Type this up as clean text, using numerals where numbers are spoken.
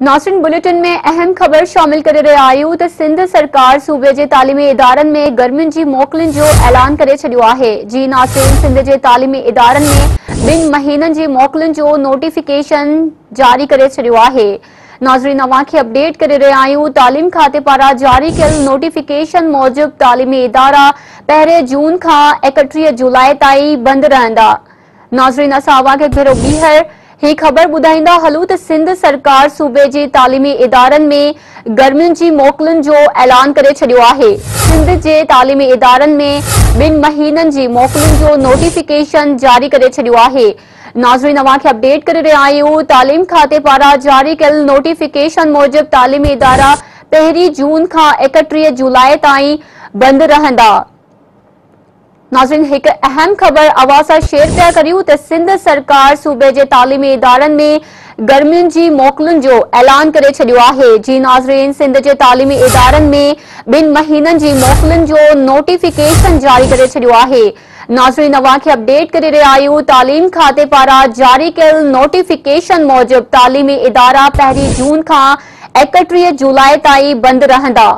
ناظرين بليٽن ۾ اهم خبر شامل ڪري رهيا آهيون ته سنڌ سرڪار صوبي جي تعليمي ادارن ۾ گرمين جي موڪلن جو اعلان ڪري ڇڏيو آهي. جي ناظرين سنڌ جي تعليمي ادارن ۾ ٻن مهينن جي موڪلن جو نوٽيفڪيشن جاري ڪري ڇڏيو آهي. ناظرين اوهان کي اپڊيٽ ڪري رهيا آهيون تعليم کاتي پاران جاري ڪيل نوٽيفڪيشن موجب تعليمي ادارا پهرين جون کان 31 جولاء تائين بند رهندا. ناظرين اسان اوهان کي هڪ ڀيرو ٻيهر هي خبر ٻڌائيندا هلون ته سنڌ سرڪار صوبي جي تعليمي ادارن ۾ گرمين جي موڪلن جو اعلان ڪري ڇڏيو آهي. سنڌ جي تعليمي ادارن ۾ ٻن مهينن جي موڪلن جو نوٽيفڪيشن جاري ڪري ڇڏيو آهي. ناظرين اوهان کي اپڊيٽ ڪري رهيا آهيون تعليم کاتي پاران جاري ڪيل نوٽيفڪيشن موجب تعليمي ادارا پهرين جون کان 31 جولاء تائين بند رهندا. ناظرين هڪ اهم خبر اوهان سان شيئر پيا ڪريون ته سنڌ سرڪار صوبي جي تعليمي ادارن ۾ گرمين جي موڪلن جو اعلان ڪري ڇڏيو آهي. جي ناظرين سنڌ جي تعليمي ادارن ۾ ٻن مهينن جي موڪلن جو نوٽيفڪيشن جاري ڪري ڇڏيو آهي. ناظرين اوهان کي اپڊيٽ ڪري رهيا آهيون تعليم کاتي پاران جاري ڪيل نوٽيفڪيشن موجب تعليمي ادارا پهرين جون کان 31 جولاء تائين بند رهندا.